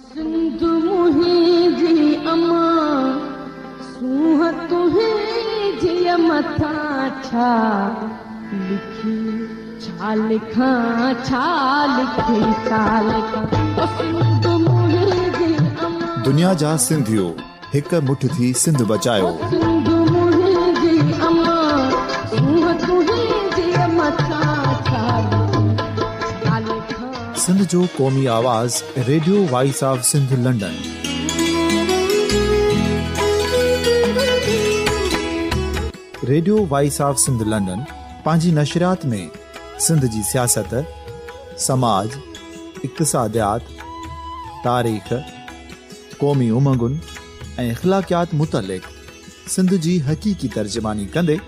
سنڌ منهنجي اما، سونهن تنهنجيء مٿان ڇا لکي ڇا لکان، ڇا لکي ڇا لکان، او سنڌ منهنجي اما. دنيا جا سنڌيو هڪ مٺ ٿي سنڌ بچايو. او سنڌ منهنجي اما، سونهن تنهنجيء مٿان ڇا لکي ڇا لکان. سنڌ جو قومي آواز radio voice of Sindh London. Radio voice of Sindh London پنهنجي نشريات ۾ سنڌ جي سياست، سماج، اقتصاديات، تاريخ، قومي امنگن ۽ اخلاقيات متعلق سنڌ جي حقيقي ترجماني ڪندي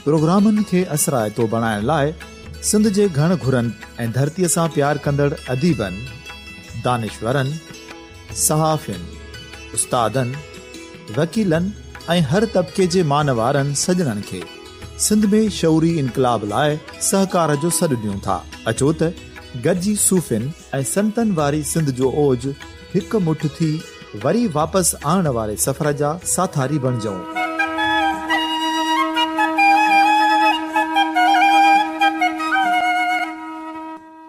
پروگرامن کي اثرائتو بڻائڻ لاء سنڌ جي گهڻ گهرن ۽ ڌرتيء سان پيار ڪندڙ اديبن، دانشورن، صحافين، استادن، وڪيلن ۽ هر طبقي جي مان وارن سڄڻن کي سنڌ ۾ شعوري انقلاب لاء سهڪار جو سڏ ڏيون ٿا. اچو ته گڏجي صوفين ۽ سنتن واري سنڌ جو اوج هڪ مٺ ٿي وري واپس آڻڻ واري سفر جا ساٿاري بڻجون.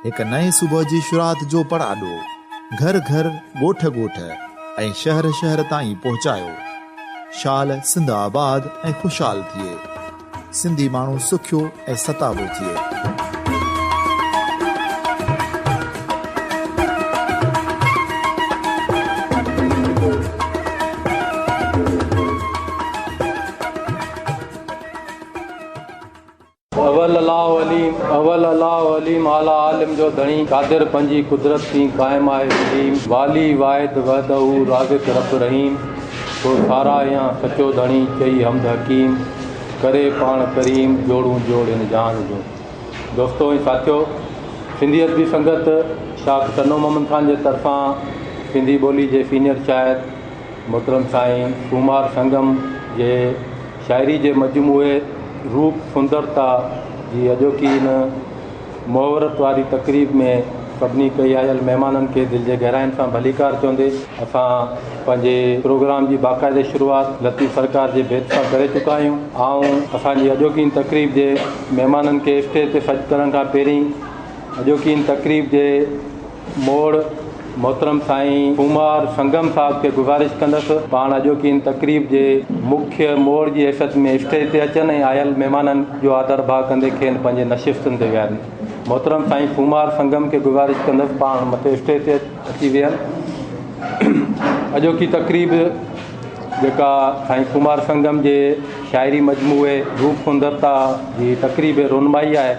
هڪ نئين صبح جي شروعات جو پڙاڏو گهر گهر، ڳوٺ ڳوٺ ۽ شهر شهر تائين پهچايو. شال سنڌ آباد ۽ خوشحال ٿئي. سنڌي ماڻهو سکيو ۽ ستابو ٿئي. اول الله عليم، اول الله عليم اعليٰ عالم جو ڌڻي، قادر پنهنجي قدرت سين قائم آهي قديم، والي واحد وحده رازق رب رحيم، ٿو ساراهيان سچو ڌڻي چئي حمد حڪيم، ڪري پاڻ ڪريم جوڙون جوڙ هن جهان جون. دوستو ۽ ساٿيو! سنڌي ادبي سنگت شاخ ٽنڊو محمد خان جي طرفان سنڌي ٻولي جي سينيئر شاعر محترم سائين سومار سنگم جي شاعري جي مجموعي روپ سندرتا جي اڄوڪي هن مهورت واري تقريب ۾ سڀني ڪهي آيل مهمانن کي دل جي گهراين سان ڀليڪار چوندي اسان پنهنجي پروگرام جي باقاعدي شروعات لطيف سرڪار جي بيت سان ڪري چڪا آهيون. آئون اسان جي اڄوڪي هن تقريب جي مهمانن کي اسٽيج تي سڏ ڪرڻ کان پهرين اڄوڪي هن تقريب جي موڙ محترم سائين ڪمار سنگم صاحب کي گذارش ڪندس پاڻ اڄوڪي هن تقريب جي مکيه موڙ جي حيثيت ۾ اسٽيج تي اچن ۽ آيل مهمانن جو آڌر ڀاء ڪندي کين پنهنجي نشستن تي ويهارين. محترم سائين ڪمار سنگم کي گذارش ڪندس پاڻ مٿي اسٽيج تي اچي ويهن. اڄوڪي تقريب جيڪا سائين ڪمار سنگم جي شاعري مجموعي روپ سندرتا جي تقريب رونمائي آهي.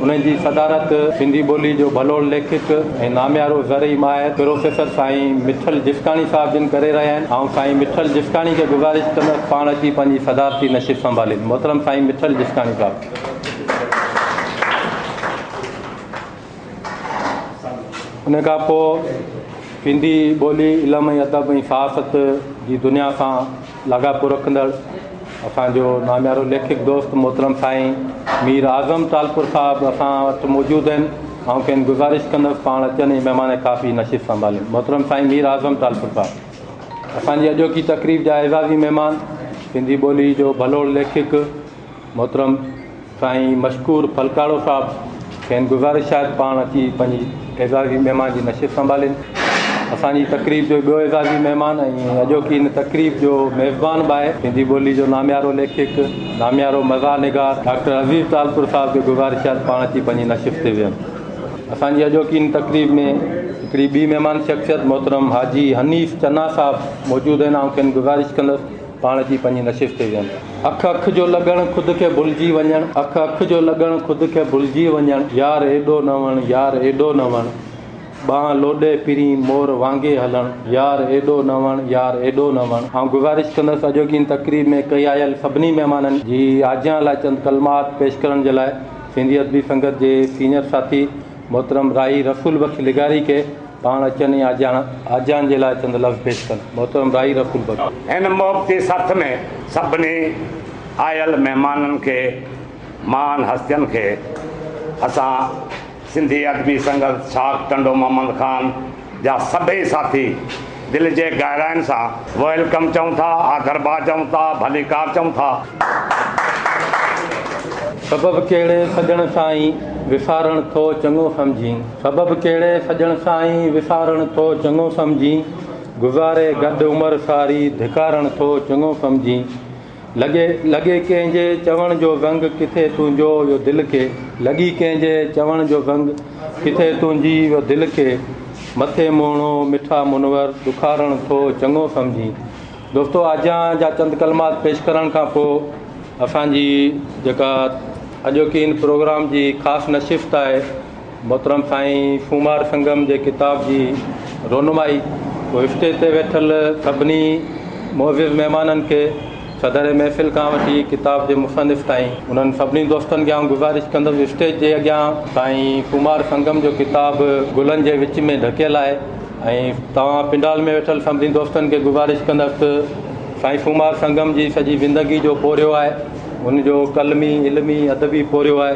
ان جي صدارت سنڌي ٻولي جو ڀلوڙ ليکڪ ۽ ناميارو زرعي ماهر پروفيسر سائين مٺل جسڪاڻي صاحب جن ڪري رهيا آهن. آئون سائين مٺل جسڪاڻي کي گذارش ڪندس پاڻ اچي پنهنجي صدارتي نشست سنڀالين. محترم سائين مٺل جسڪاڻي صاحب. ان کان پوء سنڌي ٻولي، علم ۽ ادب ۽ صحافت جي دنيا سان لاڳاپو رکندڙ اسان جو ناميارو ليکڪ دوست محترم سائين مير اعظم ٽالپر صاحب اسان وٽ موجود آهن. آئون کين گذارش ڪندس پاڻ اچن ۽ مهمان خاص جي نشست سنڀالين. محترم سائين مير اعظم ٽالپر صاحب اسان جي اڄوڪي تقريب جا اعزازي مهمان سنڌي ٻولي جو ڀلوڙ ليکڪ محترم سائين مشڪور ڦلڪاڙو صاحب کين گذارش آهي ته پاڻ اچي پنهنجي اعزازي مهمان جي نشست سنڀالين. اسان جي تقريب جو ٻيو اعزازي مهمان ۽ اڄوڪي هن تقريب جو ميزبان به آهي سنڌي ٻولي جو ناميارو ليکڪ، ناميارو مزاح نگار ڊاڪٽر عزيز ٽالپر صاحب کي گذارش آهي ته پاڻ اچي پنهنجي نشست تي ويهن. اسان جي اڄوڪي هن تقريب ۾ هڪڙي ٻي مهمان شخصيت محترم حاجي حنيف چنا صاحب موجود آهن آئون کين گذارش ڪندس پاڻ اچي پنهنجي نشست تي ويهن. اک اک جو لڳڻ خود کي ڀلجي وڃڻ، اک اک جو لڳڻ خود کي ڀلجي وڃڻ، يار ايڏو نه وڻ، يار ايڏو نه وڻ، ٻانهن لوڏي پرين مور وانگي هلڻ، يار ايڏو نه وڻ، يار ايڏو نه وڻ. آئون گذارش ڪندس اڄوڪي هن تقريب ۾ ڪهي آيل سڀني مهمانن جي آجيان لاء چند ڪلمات پيش ڪرڻ جي لاء سنڌي ادبي سنگت جي سينئر ساٿي محترم راهي رسول بخش لغاري کي پاڻ اچن ۽ آجيان آجيان جي لاء چند لفظ پيش ڪن. محترم راهي رسول بخش. هن محبتي سٿ ۾ سڀني آيل مهمانن کي، مهان هستين کي اسان سنڌي ادبي سنگت شاخ ٽنڊو محمد خان جا سڀئي ساٿي دل جي گهراين سان welcome چئون ٿا، آڌرڀاء چئون ٿا، ڀليڪار چئون ٿا. سبب ڪهڙي سڄڻ سائين وسارڻ ٿو چڱو سمجهين. سبب ڪهڙي سڄڻ سائين وسارڻ ٿو چڱو سمجهين. گذاري گڏ عمر ساري ڌڪارڻ ٿو چڱو سمجهين. لڳي لڳي ڪنهن جي چوڻ جو زنگ ڪٿي تنهنجو ويو دل کي. لڳي ڪنهن جي چوڻ جو زنگ ڪٿي تنهنجي ويو دل کي. مٿي مهڻو مٺا منور ڏکارڻ ٿو چڱو سمجهين. دوستو آجيان جا چند ڪلمات پيش ڪرڻ کان پوء اسان جي جيڪا اڄوڪي هن پروگرام جي خاص نشست آهي محترم سائين سومار سنگم جي ڪتاب جي رونمائي پوء اسٽيج تي ويٺل سڀني معزز مهمانن کي صدر محفل کان وٺي ڪتاب جي مصنف تائين انهن سڀني دوستن کي آئون گذارش ڪندس اسٽيج جي اڳيان سائين سومار سنگم جو ڪتاب گلن جي وچ ۾ ڍڪيل آهي ۽ توهان پنڊال ۾ ويٺل سڀني دوستن کي گذارش ڪندس ته سائين سومار سنگم جي سڄي زندگي جو پورهيو آهي ان جو قلمي علمي ادبي پورهيو آهي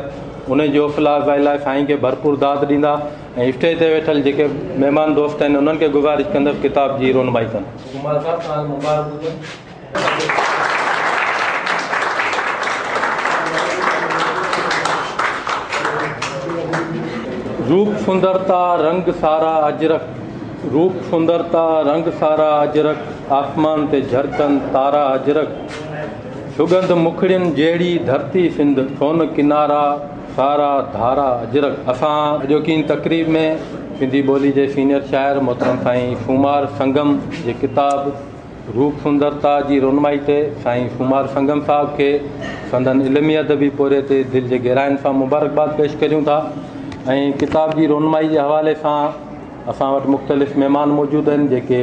ان جي حوصلا افزائي لاء سائين کي ڀرپور داد ڏيندا ۽ اسٽيج تي ويٺل جيڪي مهمان دوست آهن انهن کي گذارش ڪندس ڪتاب جي رونمائي ڪن. سومار صاحب توهان کي مبارڪ هجن. روپ سندرتا رنگ سارا اجرڪ روپ سندرتا رنگ سارا اجرڪ آسمان تي جهرڪن تارا اجرڪ سڳنڌ مکڙين جهڙي ڌرتي سنڌ سون ڪنارا سارا ڌارا اجرڪ. اسان اڄوڪي هن تقريب ۾ سنڌي ٻولي جي سينيئر شاعر محترم سائين سومار سنگم جي ڪتاب روپ سندرتا جي رونمائي تي سائين سومار سنگم صاحب کي سندن علمي ادبي پورهيي تي دل جي گهراين سان مبارڪباد پيش ڪريون ٿا ۽ ڪتاب جي رونمائي جي حوالي سان اسان وٽ مختلف مهمان موجود آهن جيڪي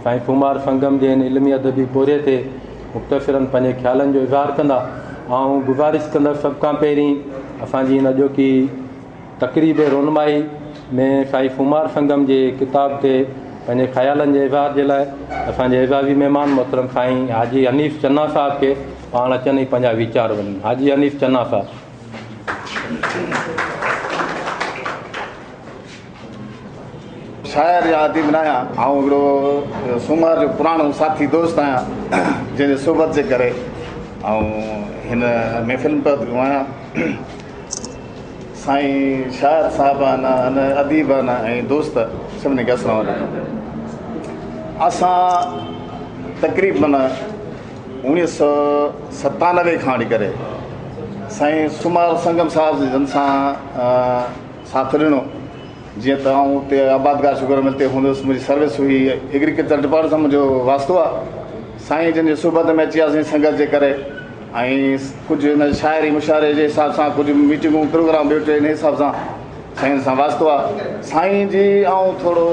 سائين سومار سنگم جي هن علمي ادبي پورهيي تي مختصراً پنهنجي خيالن جو اظهار ڪندا. آئون گذارش ڪندس سڀ کان پهرين اسان جي هن اڄوڪي تقريب رونمائي ۾ سائين سومار سنگم جي ڪتاب تي پنهنجي خيالن جي اظهار جي لاء اسان جي اعزازي مهمان محترم سائين حاجي حنيف چنا صاحب کي پاڻ اچن ۽ پنهنجا ويچار ونڊن. حاجي حنيف چنا صاحب. شاعر يا اديب ناهيان، آئون هڪڙو سومار جو پراڻو ساٿي دوست آهيان، جنهن جي صحبت جي ڪري آئون هن محفل ۾ پهتو آهيان. سائين شاعر صاحب آهن، اديب آهن ۽ دوست سڀني کي السلام عليڪم. اسان تقريبن اوڻيهه سو ستانوي کان وٺي ڪري سائين سومار سنگم صاحب جن سان ساٿ ڏنو. جيئن ته آئون اتي آبادگار شگر مل تي هوندو هوس، منهنجي سروس هئي، ايگريڪلچر ڊپارٽمينٽ سان منهنجو واسطو آهي. سائين جن جي صحبت ۾ اچي وياسين سنگت جي ڪري ۽ ڪجهه هن شاعري مشاعري جي حساب سان ڪجهه ميٽنگون پروگرام ٻيو ٽي ان حساب سان سائين سان واسطو آهي. سائين جي آئون ٿورو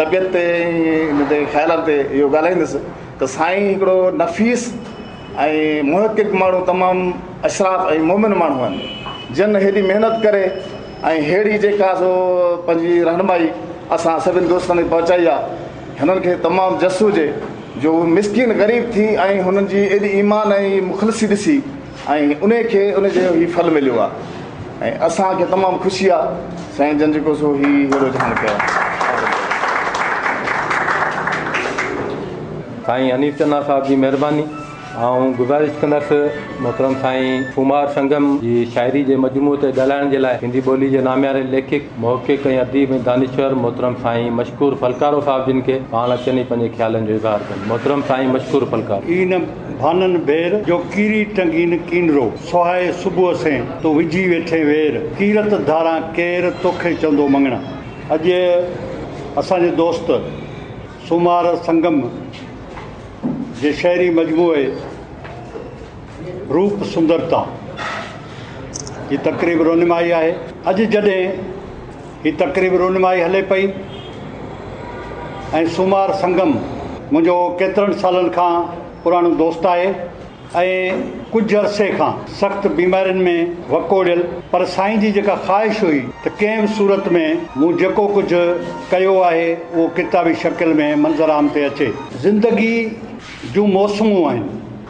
طبيعت تي ۽ ان تي خيالن تي اهو ڳالهائيندس ته سائين هڪڙو نفيس ۽ محقق ماڻهو تمام اشراف ۽ مومن ماڻهو آهن جن هيڏي محنت ڪري ۽ ههڙي جيڪا سو پنهنجي رهنمائي اسان سڀني دوستن کي پهچائي آهي هنن کي تمام جس هجي جو هو مسڪين غريب ٿي ۽ هنن جي ايڏي ايمان ۽ مخلصي ڏسي ۽ ان کي ان جو هي ڦل مليو آهي ۽ اسان کي تمام خوشي آهي سائين جن جيڪو سو هي ههڙو جهان ڪيو آهي. سائين حنيف چنا صاحب جي مهرباني. آئون گذارش ڪندس محترم سائين سومار سنگم جي شاعري جي مجموعي تي ڳالهائڻ جي لاء سنڌي ٻولي جي نامياري ليکڪ، محقق ۽ اديب ۽ دانشور محترم سائين مشڪور ڦلڪارو صاحب جن کي پاڻ اچن ۽ پنهنجي خيالن جو اظهار ڪن. محترم سائين مشڪور ڦلڪارو. اي نه ڀانن ڀير، جو ڪيري ٽنگين ڪينرو، سهائي صبح سين، تون وجهي ويٺين وير، ڪيرت ڌاران ڪير، توکي چوندو مڱڻا. اڄ اسان جي دوست سومار سنگم جي شعري مجموعي روپ سندرتا جي تقريب رونمائي آهي. اڄ جڏهن هي تقريب رونمائي هلي پئي ۽ سومار سنگم منهنجو ڪيترن سالن کان پراڻو دوست آهي. ۽ ڪجهه عرصي کان سخت بيمارين ۾ وڪوڙيل پر سائين جي جيڪا خواهش هئي ته ڪنهن به صورت ۾ مون جيڪو ڪجهه ڪيو آهي اهو ڪتابي شڪل ۾ منظر عام تي اچي. زندگي جون موسمون آهن.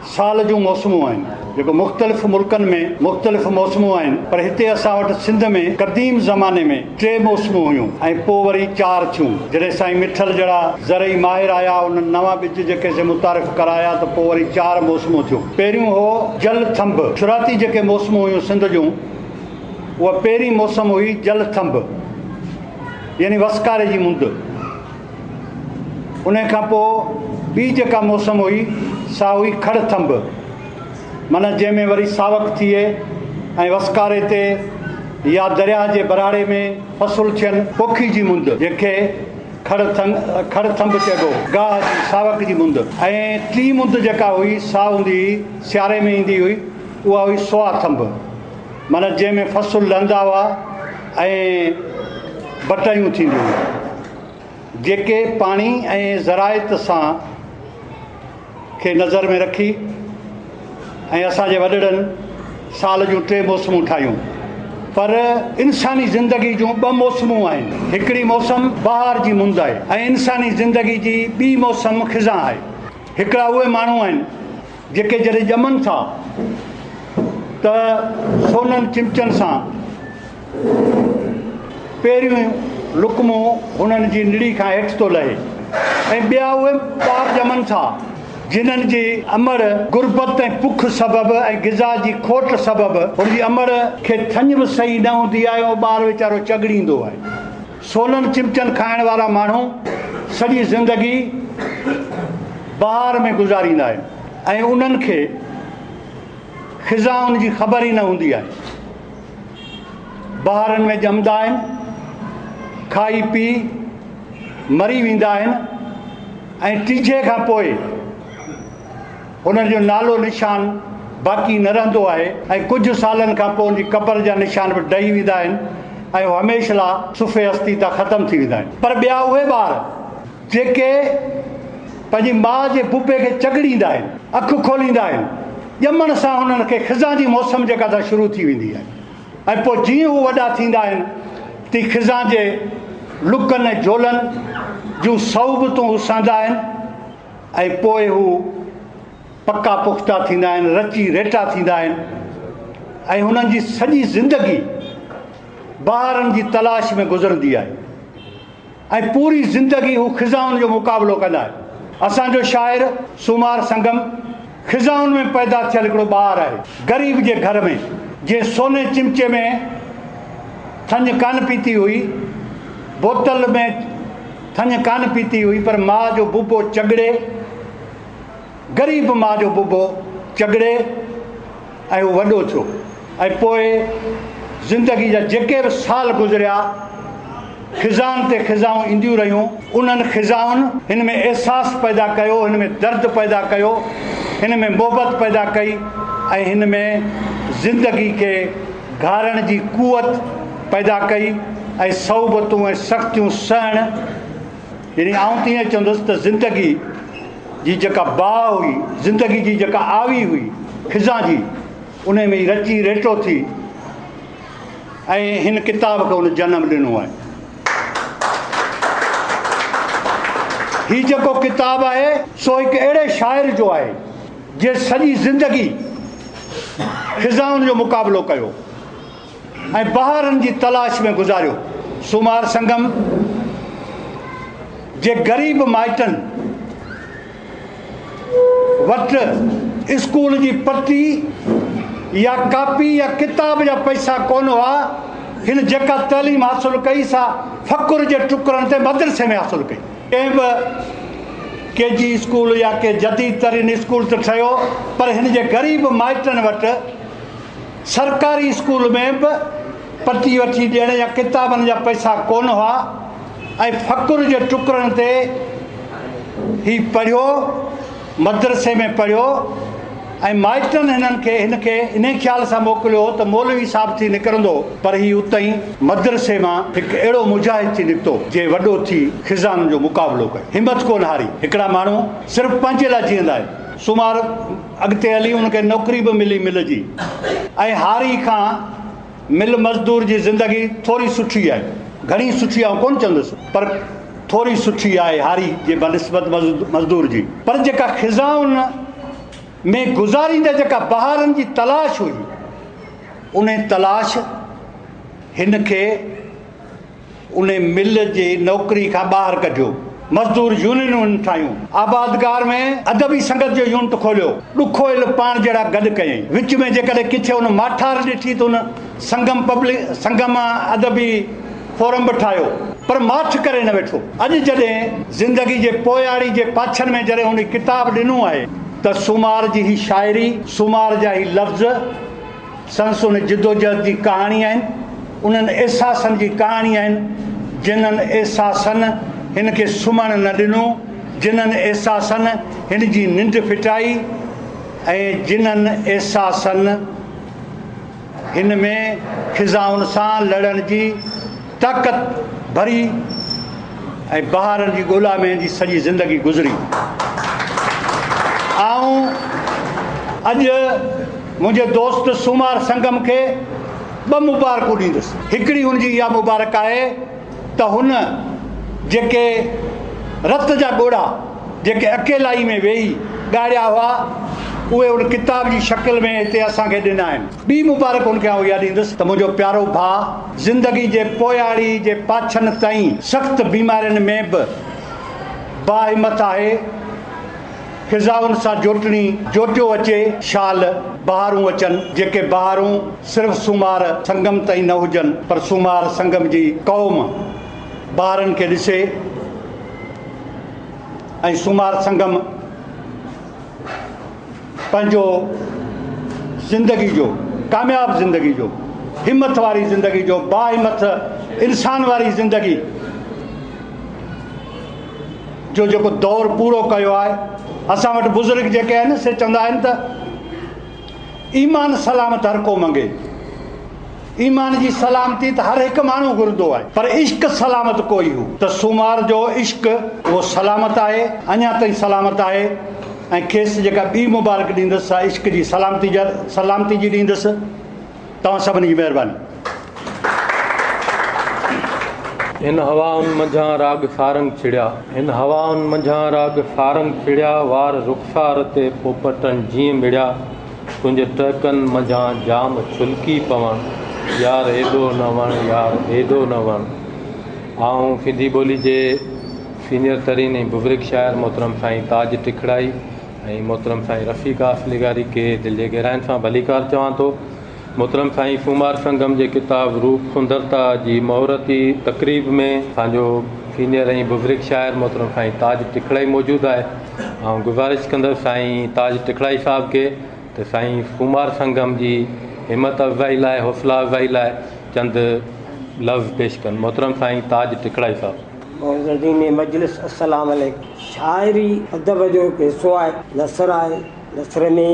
سال جون موسمون آهن. جيڪو مختلف ملڪن ۾ مختلف موسمون آهن پر هتي اسان وٽ سنڌ ۾ قديم زماني ۾ ٽي موسمون هيون ۽ پوء وري چار ٿيون. جڏهن سائين مٺل جهڙا زرعي ماهر آيا انهن نوان ٻج جيڪي سي متعارف ڪرايا ته پوء وري چار موسمون ٿيون. پهريون هو جل ٿنڀ. شروعاتي جيڪي موسمون هيون سنڌ جون اها پهرين موسم هئي جل ٿنڀ يعني وسڪاري جي مند. انهيء کان پوء ٻي جيڪا موسم هئي، سا هئي کڙ ٿنڀ، معنيٰ جنهن ۾ وري ساوڪ ٿئي ۽ وسڪاري تي يا درياهه جي ٻهراڙي ۾ فصل ٿين. پوکي جي مند، جنهن کي کڙ کڙ ٿنڀ چئبو هو، گاهه جي ساوڪ جي مند. ۽ ٽين مند جيڪا هئي، سا هوندي هئي، سياري ۾ ايندي هئي، اها هئي سوا ٿنڀ، معنيٰ جنهن ۾ فصل لهندا هئا ۽ بٽايون ٿينديون هيون. جيڪي پاڻي ۽ زراعت سان کي نظر ۾ رکي ۽ اسان جي وڏڙن سال جون ٽي موسمون ٺاهيون پر انساني زندگي جون ٻه موسمون آهن هڪڙي موسم بهار جي مند آهي ۽ انساني زندگي جي ٻي موسم خزان آهي هڪڙا اهي ماڻهو آهن جيڪي جڏهن ڄمن ٿا ته سونن چمچن سان پهريون لقمو هنن جي نڙي کان هيٺ ٿو لهي ۽ ٻيا اهي ٻار ڄمن ٿا، جنھن جي امڙ غربت ۽ بک سبب ۽ غذا جي کوٽ سبب هن جي امڙ کي ٿڃ به صحيح نه هوندي آهي ۽ ٻار ويچارو چڳڙيندو آهي. سونن چمچن کائڻ وارا ماڻهو سڄي زندگي بهار ۾ گذاريندا آهن ۽ انهن کي خزائن جي خبر ئي نه هوندي آهي. بهارن ۾ ڄمندا آهن، کائي پي مري ويندا آهن ۽ ٽيجهي کان پوء هنن جو نالو نشان باقي نه رهندو آهي ۽ ڪجهه سالن کان پوء ان جي قبر جا نشان به ڊهي ويندا آهن ۽ هو هميشه لاء صفحه هستي تان ختم ٿي ويندا آهن. پر ٻيا اهي ٻار جيڪي پنهنجي ماء جي ببي کي چڳڙيندا آهن، اک کوليندا آهن، ڄمڻ سان هنن کي خزان جي موسم جيڪا سا شروع ٿي ويندي آهي ۽ پوء جيئن هو وڏا ٿيندا آهن تيئن خزان جي لڪن ۽ جهولن جون صعوبتون هو سهندا آهن ۽ پوء هو پڪا پختا ٿيندا آهن، رچي ريٽا ٿيندا آهن ۽ هنن جي سڄي زندگي بهارن جي تلاش ۾ گذرندي آهي. ۽ پوري زندگي هو خزائن جو مقابلو ڪندا آهن. اسان جو شاعر سومار سنگم خزائن ۾ پيدا ٿيل هڪڙو ٻار آهي. غريب جي گهر ۾ جنهن سوني چمچي ۾ ٿڃ ڪانه پيتي هئي، بوتل ۾ ٿڃ ڪانه پيتي هئي پر ماء جو بوبو چڳڙي، غريب ماء جو بوبو چڳڙي ۽ هو وڏو ٿيو ۽ پوء زندگي جا جيڪي به سال گذريا خزان تي خزائون اينديون رهيون، انهن خزائن هن ۾ احساس پيدا ڪيو، هن ۾ درد پيدا ڪيو، هن ۾ محبت پيدا ڪئي ۽ هن ۾ زندگي کي گهارڻ جي قوت پيدا ڪئي ۽ صعوبتون ۽ سختيون سهڻ يعني آئون ته ائين چوندس ته زندگي جي جيڪا باهه هئي، زندگي جي جيڪا آوي هئي خزان جي، انهي ۾ رچي ريٽو ٿي ۽ هن ڪتاب کي هن جنم ڏنو آهي. هي جيڪو ڪتاب آهي سو هڪ اهڙي شاعر جو آهي جنهن سڄي زندگي خزائن جو مقابلو ڪيو. ۽ بهارن جي تلاش ۾ گذاريو. سومار سنگم جي غريب مائٽن وٽ اسڪول جي پٽي يا ڪاپي يا ڪتاب جا پئسا ڪونه هئا. هن جيڪا تعليم حاصل ڪئي سا فقر جي ٽڪرن تي مدرسي ۾ حاصل ڪئي. ڪنهن به ڪي جي اسڪول يا ڪنهن جديد ترين اسڪول ته ٺهيو پر هن جي غريب مائٽن وٽ سرڪاري اسڪول ۾ به پٽي وٺي ڏيڻ يا ڪتابن جا پئسا ڪونه هئا ۽ فقر جي ٽڪرن تي هي پڙهيو، مدرسي ۾ پڙهيو ۽ مائٽن هنن کي هن کي انهي خيال سان موڪليو هو ته مولوي صاحب ٿي نڪرندو پر هي اتئين مدرسي مان هڪ اهڙو مجاهد ٿي نڪتو جنهن وڏو ٿي خزانن جو مقابلو ڪيو. همت ڪونه هاري. هڪڙا ماڻهو صرف پنهنجي لاء جيئندا آهن. سومار اڳتي هلي ان کي نوڪري به ملي مل جي ۽ هاري کان مل مزدور جي زندگي ٿوري سٺي آهي گهڻي سٺي آئون ڪونه چوندس پر ٿوري سٺي آهي هاري جي بنسبت مزدور جي پر جيڪا خزائن ۾ گذاريندي جيڪا بهارن جي تلاش هئي، انهي تلاش هن کي انهي مل جي نوڪري کان ٻاهر ڪڍيو. مزدور يونينون هن ٺاهيون. آبادگار ۾ ادبي سنگت جو يونٽ کوليو. ڏکويل پاڻ جهڙا گڏ ڪيائين. وچ ۾ جيڪڏهن ڪٿي هن ماٺار ڏٺي ته هن سنگم پبلڪ سنگم ادبي فورم به ٺاهيو. پر ماٺ ڪري نه ويٺو. اڄ جڏهن زندگي جي پوياڙي جي پاڇن ۾ جڏهن هن هي ڪتاب ڏنو آهي ته سومار جي هي شاعري، سومار جا هي لفظ، سندس ان جدوجهد جي ڪهاڻي آهن، انهن احساسن جي ڪهاڻي آهن، جنھن احساسن هن کي سمهڻ نه ڏنو، جنھن احساسن هن جي ننڊ ڦٽائي ۽ جنھن احساسن هن ۾ خزائن سان لڙڻ جي طاقت ڀري ۽ بهارن جي ڳولا ۾ هن جي سڄي زندگي گذري. آئون اڄ منهنجي دوست سومار سنگم کي ٻه مبارڪون ڏيندس. هڪڙي هن جي اها مبارڪ آهي ته هن جيڪي رت جا ڳوڙها جيڪي اڪيلائي ۾ ويهي ڳاڙيا هئا، اهي ان ڪتاب جي شڪل ۾ هتي اسان کي ڏنا آهن. ٻي مبارڪ هن کي آئون اها ڏيندس ته منهنجو پيارو ڀاء زندگي جي پوياڙي جي پاڇن تائين سخت بيمارين ۾ به باهمت آهي. فضائن سان جوٽڻي جوٽيو اچي، شال بهارون اچن، جيڪي بهارون صرف سومار سنگم تائين نه هجن، پر سومار سنگم جي قوم بهارن کي ڏسي ۽ سومار سنگم پنهنجو زندگي جو ڪامياب زندگي جو همٿ واري زندگي جو باهمٿ انسان واري زندگي جو جيڪو دور پورو ڪيو آهي. اسان وٽ بزرگ جيڪي آهن سي چوندا آهن ته ايمان سلامت هر ڪو منگي. ايمان جي سلامتي ته هر هڪ ماڻهو گهرندو آهي پر عشق سلامت ڪوئي هو ته سومار جو عشق اهو سلامت آهي اڃا تائين سلامت آهي ۽ کيس جيڪا ٻي مبارڪ ڏيندس سا عشق جي سلامتي جا سلامتي جي ڏيندس. توهان سڀني جي مهرباني. هن هوائن منجهان راڳ سارنگ ڇڙيا. هن هوائن منجهان راڳ سارنگ ڇڙيا، وار رخسار تي پوپٽن جيئن مڙيا، تنهنجي ٽهڪن منجهان جام ڇلڪي پوڻ، يار ايڏو نه وڻ، يار ايڏو نه وڻ. آئون سنڌي ٻولي جي سينيئر ترين ۽ بزرگ شاعر محترم سائين تاج ٽکڙائي ۽ محترم سائين رفيق آس لغاري کي دل جي گهراين سان ڀليڪار چوان ٿو. محترم سائين سومار سنگم جي ڪتاب روپ سندرتا جي مهورتي تقريب ۾ اسان جو سينيئر ۽ بزرگ شاعر محترم سائين تاج ٽکڙائي موجود آهي. آئون گذارش ڪندس سائين تاج ٽکڙائي صاحب کي ته سائين سومار سنگم جي همت افزائي لاء حوصلا افزائي لاء چند لفظ پيش ڪن. محترم سائين تاج ٽکڙائي صاحب. معززين مجلس السلام عليڪم. شاعري ادب جو هڪ حصو آهي، نثر آهي، نثر ۾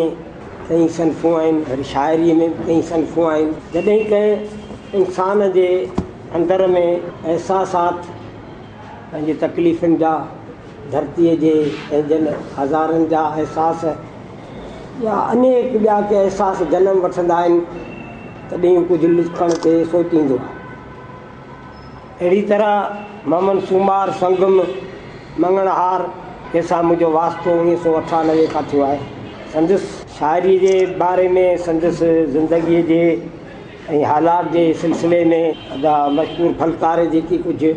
ڪئين صنفون آهن، وري شاعريء ۾ به ڪئين صنفون آهن. جڏهن ڪنهن انسان جي اندر ۾ احساسات پنهنجي تڪليفن جا، ڌرتيء جي پنهنجن آزارن جا احساس يا انيڪ ٻيا ڪي احساس جنم وٺندا آهن، تڏهن هو ڪجهه لکڻ تي سوچيندو آهي. اهڙي طرح محمد سومار سنگم مڱڻهار جنهن سان منهنجو واسطو 1998 کان ٿيو آهي. سندس شاعريء جي باري ۾ سندس زندگيء جي ۽ حالات جي سلسلي ۾ ادا مشڪور ڦلڪاري جيڪي ڪجهه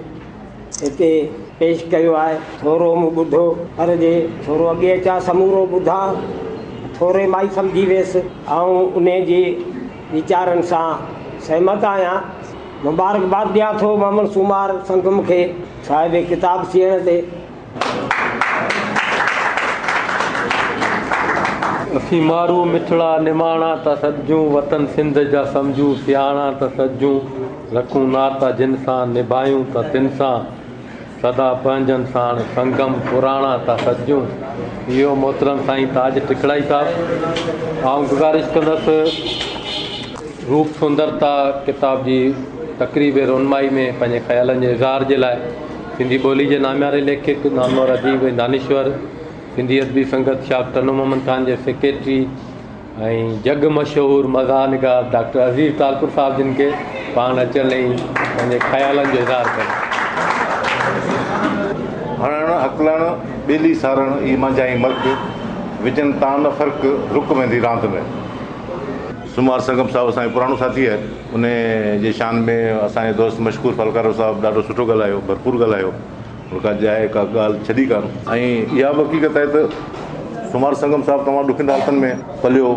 هتي پيش ڪيو آهي ٿورو مون ٻڌو پر جي ٿورو اڳي اچان سمورو ٻڌان ٿوري مان ئي سمجهي ويس. آئون انهي جي ويچارن سان سهمت آهيان. مبارڪباد ڏيان ٿو محمد سومار سنگم کي صاحب ڪتاب ٿيڻ تي. اسين مارو مٺڙا نماڻا ٿا سڏجون وطن سنڌ جا سمجهون سياڻا ٿا سڏجون رکون ناتا جن سان نڀايون ٿا تن سان سدا پنهنجن ساڻ سنگم پراڻا ٿا سڏجون. اهو محترم سائين تاج ٽکڙائي صاحب آئون گذارش ڪندس روپ سندرتا ڪتاب جي تقريب رونمائي ۾ پنهنجي خيالن جي اظهار جي لاء سنڌي ٻولي جي نامياري ليکڪ نامور اديب ۽ دانشور سنڌي ادبي سنگت شاخ ٽنڊو محمد خان جي سيڪريٽري ۽ جڳ مشهور مزاح نگار ڊاڪٽر عزيز ٽالپر صاحب جن کي پاڻ اچن ۽ پنهنجي خيالن جو اظهار ڪن. هڻڻ، هڪلڻ، ٻيلي سارڻ، اي منجهائين مرڪ. وجهن تان نه فرق رڪ ويندي راند ۾. سومار سنگم صاحب اسان جو پراڻو ساٿي آهي ان جي شان ۾ اسان جي دوست مشڪور ڦلڪارو صاحب ڏاڍو سٺو ڳالهايو ڀرپور ڳالهايو هن ڪا جاء ڪا ڳالهه ڇڏي ڪانه ۽ اها به حقيقت آهي ته سومار سنگم صاحب تمام ڏکين حالتن ۾ پليو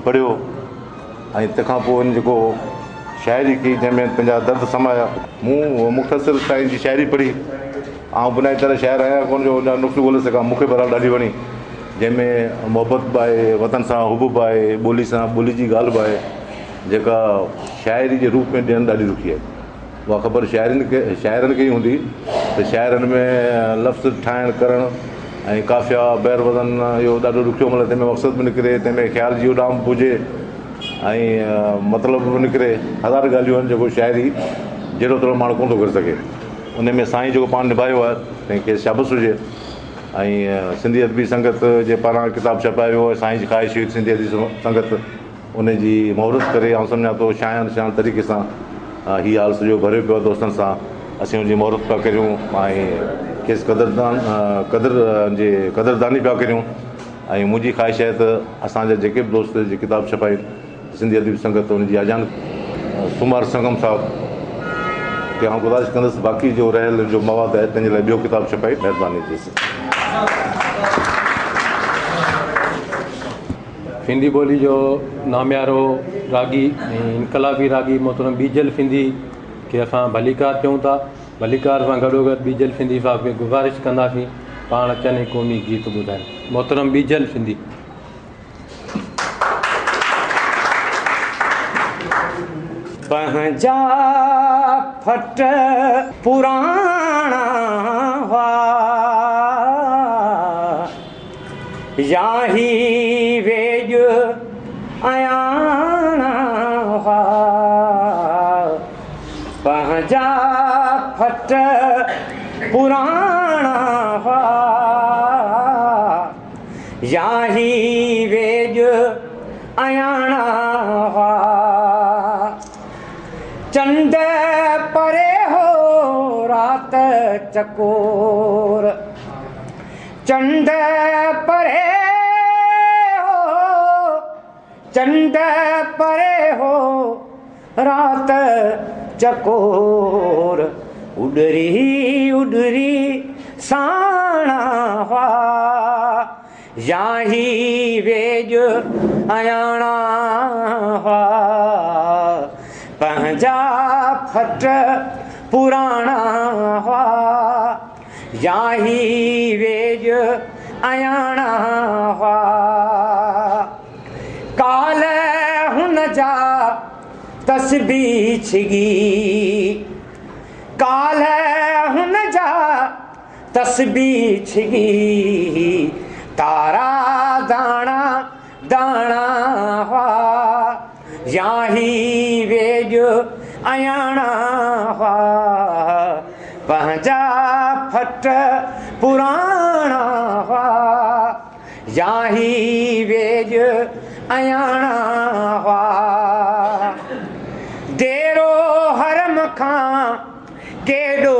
پڙهيو ۽ تنهن کان پوء هن جيڪو شاعري ڪئي جنهن ۾ پنهنجا درد سمايا. مون مختصر سائين جي شاعري پڙهي. آئون بنيادي طرح شاعر آهيان ڪونه جو ان جا نقط ڳولي سگهان. مون کي بهرحال ڏاڍي وڻي. جنهن ۾ محبت به آهي، وطن سان حب به آهي، ٻولي سان ٻولي جي ڳالهه به آهي، جيڪا شاعري جي روپ ۾ ڏيڻ ڏاڍي ڏکي آهي. اها خبر شاعرن کي شاعرن کي ئي هوندي ته شاعرن ۾ لفظ ٺاهڻ ڪرڻ ۽ قافيا بحر وزن اهو ڏاڍو ڏکيو عمل آهي تنهن ۾ مقصد به نڪري تنهن ۾ خيال جي اڏام به هجي ۽ مطلب به نڪري هزار ڳالهيون آهن جيڪو شاعري جهڙو تهڙو ماڻهو ڪونه ٿو ڪري سگهي ان ۾ سائين جيڪو پاڻ نڀايو آهي تنهن کي شابس هجي ۽ سنڌي ادبي سنگت جي پاران ڪتاب ڇپايو ويو سائين جي خواهش هئي سنڌي ادبي سنگت ان جي مهورت ڪري آئون سمجهان ٿو شايان شان طريقي سان هي هال سڄو ڀريو پيو آهي دوستن سان اسين ان جي مهورت پيا ڪريون ۽ کيس قدردان قدر جي قدرداني پيا ڪريون ۽ منهنجي خواهش آهي ته اسان جا جيڪي به دوست جي ڪتاب ڇپائين سنڌي ادبي سنگت ان جي آجيان سومار سنگم صاحب کي آئون گذارش ڪندس باقي جو رهيل جو مواد آهي تنهن جي لاء ٻيو ڪتاب ڇپائي مهرباني جي. سنڌي ٻولي جو ناميارو راڳي ۽ انقلابي راڳي محترم ٻيجل سنڌي کي اسان ڀليڪار چئون ٿا. ڀليڪار سان گڏوگڏ ٻيجل سنڌي صاحب کي گذارش ڪنداسين پاڻ اچن ۽ قومي گيت ٻڌائن. محترم ٻيجل سنڌي. پنهنجا ڦٽ پراڻا هئا. يا هي ويڄ اياڻا هئا، پنهنجا ڦٽ پراڻا هئا. يا هي ويڄ اياڻا هئا، چنڊ پري هو رات چڪور. چنڊ پري هو، چنڊ پري هو، رات چڪور، اڏري اڏري ساڻا هئا، يا هي ويڄ اياڻا هئا، پنهنجا ڦٽ پراڻا هئا. يا هي ويڄ اياڻا هئا. ڪالهه هن جا تسبيح ڇڳي، ڪالهه هن جا تسبيح ڇڳي، تارا داڻا داڻا هئا. يا هي ويڄ اياڻا هئا، پنهنجا ڦٽ پراڻا هئا. يا هي ويڄ اياڻا هئا. ديرو حرم کان ڪيڏو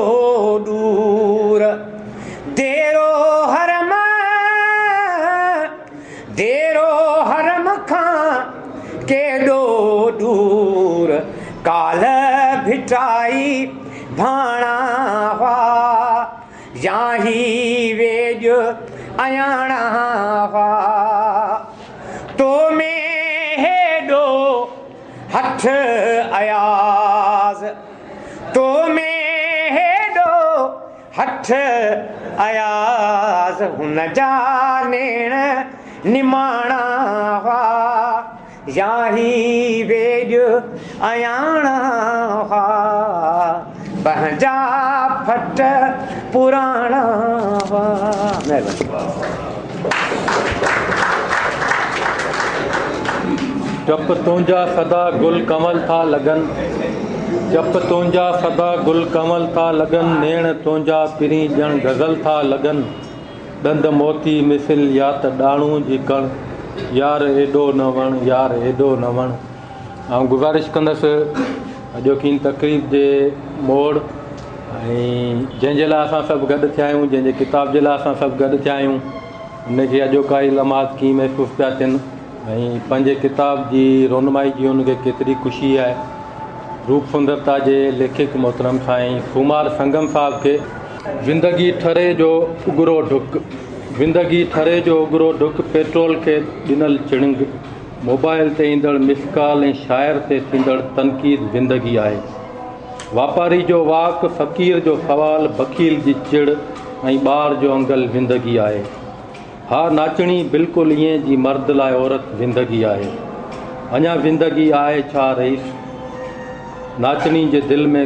ڏور، ديرو حرم، ديرو حرم کان ڪيڏو ڏور، ڪالهه ڀٽائي ڀاڻا هئا، يا هي ويڄ اياڻا هئا. تو ۾ هيڏو هٺ اياز، تو ۾ هيڏو هٺ اياز، هن جا نيڻ نماڻا هئا، يا هي ويڄ اياڻا هئا، پنهنجا ڦٽ پراڻا هئا. مهرباني. چپ تنهنجا سدا گل ڪنول ٿا لڳن. چپ تنهنجا سدا گل ڪنول ٿا لڳن نيڻ تنهنجا پرين ڄڻ غزل ٿا لڳن ڏند موتي مثل يا ته ڏاڙهون جي ڪڻ يار ايڏو نه وڻ يار ايڏو نه وڻ آئون گذارش ڪندس اڄوڪي هن تقريب جي موڙ ۽ جنهن جي لاء اسان سڀ گڏ ٿيا آهيون جنهن جي ڪتاب جي لاء اسان سڀ گڏ ٿيا آهيون ان کي اڄوڪا هي لمحات ڪيئن محسوس پيا ٿين ۽ پنهنجي ڪتاب جي رونمائي جي ان کي ڪيتري خوشي آهي. روپ سندرتا جي ليکڪ محترم سائين سومار سنگم صاحب کي. زندگي ٺري جو اگرو ڍڪ، زندگي ٺري جو اگرو ڍڪ، پيٽرول کي ڏنل چڻنگ، موبائل تي ايندڙ مس ڪال ۽ شاعر تي ٿيندڙ تنقيد زندگي آهي. واپاري جو واڪ، فقير جو سوال، بخيل جي چڙ ۽ ٻار جو انگل زندگي آهي. ها ناچڻي بلڪل ائين جي مرد لاء عورت زندگي آهي. اڃا زندگي آهي ڇا رئيس؟ ناچڻي جي دل ۾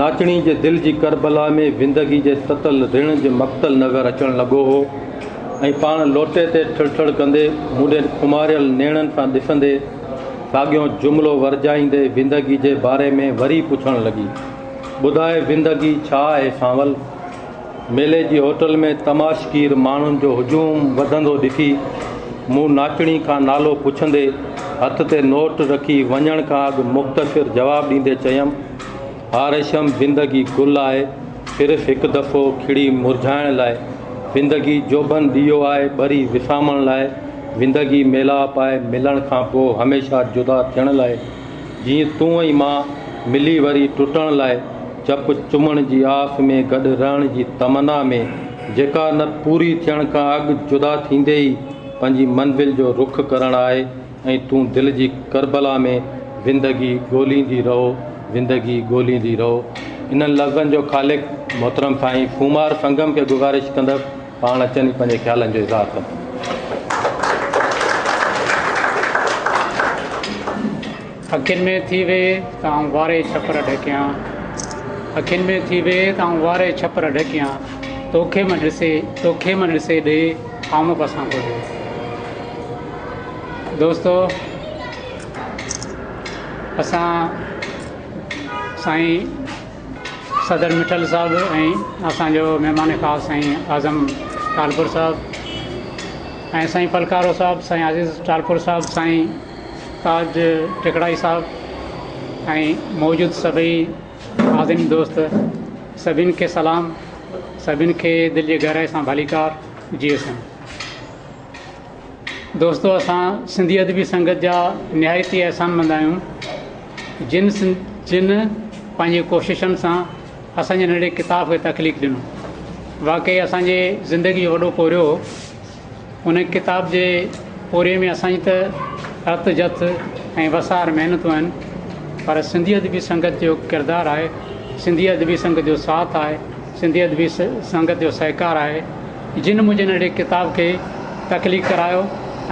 ناچڻي جي دل جي ڪربلا ۾ زندگي جي تتل رڻ جي مقتل نظر اچڻ لڳو هو ۽ پاڻ لوٽي تي ٺڙ ٺڙ ڪندي مون ڏي خماريل نيڻن سان ڏسندي ساڳيو جملو ورجائيندي زندگي جي باري ۾ وري پڇڻ لڳي، ٻڌاء زندگي ڇا آهي سانول؟ ميلي جي هوٽل ۾ تماشگير ماڻهن جو هجوم وڌندو ڏسي مون ناچڻي کان نالو پڇندي هٿ تي نوٽ رکي وڃڻ کان اڳ مختصر جواب ڏيندي چيم، ها ريشم زندگي گل آهي، صرف هڪ دفعو کڙي مرجهائڻ لاء، زندگي جوڀن ڏيئو آهي ٻري وسامڻ لاء، زندگي ميلاپ آهي ملڻ کان پوء هميشه جدا ٿيڻ لاء، جيئن تون ۽ مان ملي وري ٽٽڻ لاء، چپ چمڻ جي آس ۾ گڏ رهڻ جي تمنا ۾، جيڪا نه پوري ٿيڻ کان اڳ جدا ٿيندي ئي پنهنجي منزل جو رخ ڪرڻ آهي ۽ تون دل جي ڪربلا ۾ زندگي ڳوليندي رهو، زندگي ڳوليندي رهو. انهن لفظن جو خالق محترم سائين سومار سنگم کي گذارش ڪندس. پاڻ اچن ۽ پنهنجي خيالن جو اظهار ڪن. اکين ۾ ٿي ويهه ته آئون واري ڇپر ڍڪيان اکين ۾ ٿي ويهه ته آئون واري ڇپر ڍڪيان توکي من ڏسي توکي من ڏسي ڏي آئون پسان ڪو ڏي دوستو اسان سائين صدر مٺل صاحب ۽ اسان جو مهمان خاص سائين اعظم ٽالپر صاحب ۽ سائين پلڪارو صاحب سائين عزيز ٽالپر صاحب سائين تاج ٽکڙائي صاحب ۽ موجود سڀئي عظيم دوست سڀن کي سلام سڀن کي دل جي گهرائي سان ڀليڪار جي سائين دوستو اسان سنڌي ادبي سنگت جا نهايت ئي احسان مند آهيون جن جن پنهنجي ڪوششن سان اسان جي ننڍڙي ڪتاب کي تخليق ڏنو واقعي اسان جي زندگي جو وڏو پورهيو هو ان ڪتاب جي پورهيي ۾ اسان جي ته رت جت ۽ وسار محنتون آهن پر سنڌي ادبي سنگت جو ڪردار آهي سنڌي ادبي سنگت جو ساٿ آهي سنڌي ادبي سنگت جو سهڪار آهي جن منهنجي ننڍڙي ڪتاب کي تخليق ڪرايو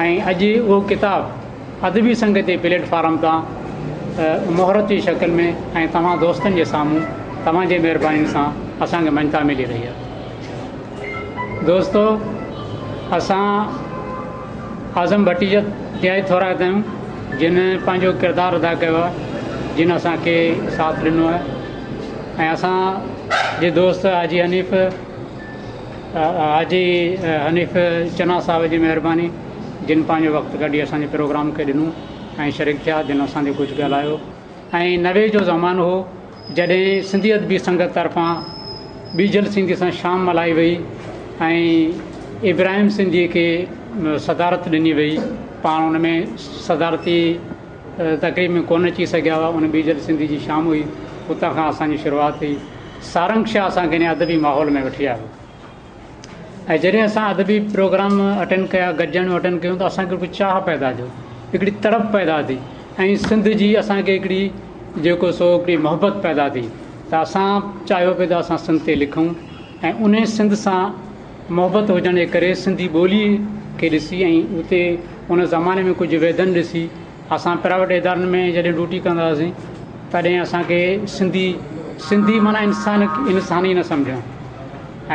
۽ اڄ اهو ڪتاب ادبي سنگت جي پليٽ فارم تان مهورت جي شڪل ۾ ۽ توهان دوستن جي سامهون توهان جي مهربانين سان اسان کي مڃتا ملي رهي آهي. دوستو اسان اعظم ڀٽي جا انتهائي ٿورائتا آهيون جن پنهنجو ڪردار ادا ڪيو آهي جن اسان کي ساٿ ڏنو آهي ۽ اسان جي دوست حاجي حنيف حاجي حنيف چنا صاحب جي مهرباني جن پنهنجو وقت ڪڍي اسان جي پروگرام کي ڏنو ۽ شريڪ ٿيا جن اسان تي ڪجهه ڳالهايو ۽ 90 جو زمانو هو جڏهن سنڌي ادبي سنگت طرفان ٻيجل سنڌي سان شام ملهائي وئي ۽ ابراهيم سنڌي کي صدارت ڏني وئي پاڻ ان ۾ صدارتي تقريب ۾ ڪونه اچي سگهيا هئا ان ٻيجل سنڌي جي شام هئي اتان کان اسان جي شروعات ٿي سارنگ شاهه اسان کي ان ادبي ماحول ۾ وٺي آيو ۽ جڏهن اسان ادبي پروگرام اٽينڊ ڪيا گڏجاڻيون اٽينڊ ڪيون ته اسان کي هڪڙو چاهه پيدا ٿيو هڪڙي تڙپ پيدا ٿي ۽ سنڌ جي اسان کي هڪڙي جيڪو سو هڪڙي محبت پيدا ٿي ته اسان چاهيو پئي ته اسان سنڌ تي لکون ۽ ان سنڌ سان محبت هجڻ جي ڪري سنڌي ٻولي کي ڏسي ۽ اتي ان زماني ۾ ڪجهه ويڌن ڏسي اسان پرائيويٽ ادارن ۾ جڏهن ڊيوٽي ڪندا هئاسين تڏهن اسان کي سنڌي سنڌي معنيٰ انسان انسان ئي نه سمجهڻ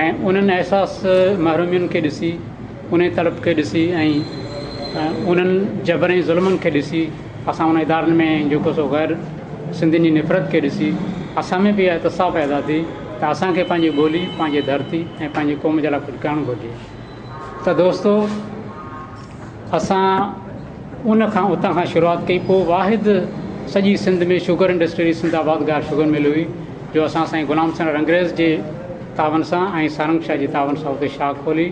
۽ انهن احساس محرومين کي ڏسي ان تڙپ کي ڏسي ۽ انهن جبر ۽ ظلمن کي ڏسي اسان ان ادارن ۾ جيڪو سو غير سنڌين جي نفرت کي ڏسي اسان ۾ به اها اتساهه پيدا ٿي ته اسان کي پنهنجي ٻولي پنهنجي ڌرتي ۽ پنهنجي قوم جي لاء ڪجهه ڪرڻ گهرجي ته دوستو اسان ان کان اتان کان شروعات ڪئي پوء واحد سڄي سنڌ ۾ شگر انڊسٽري سنڌ آبادگار شگر مل هئي جو اسان سائين غلام حسين رنگريز جي تعاون سان ۽ سارنگ شاهه جي تعاون سان اتي شاخ کولي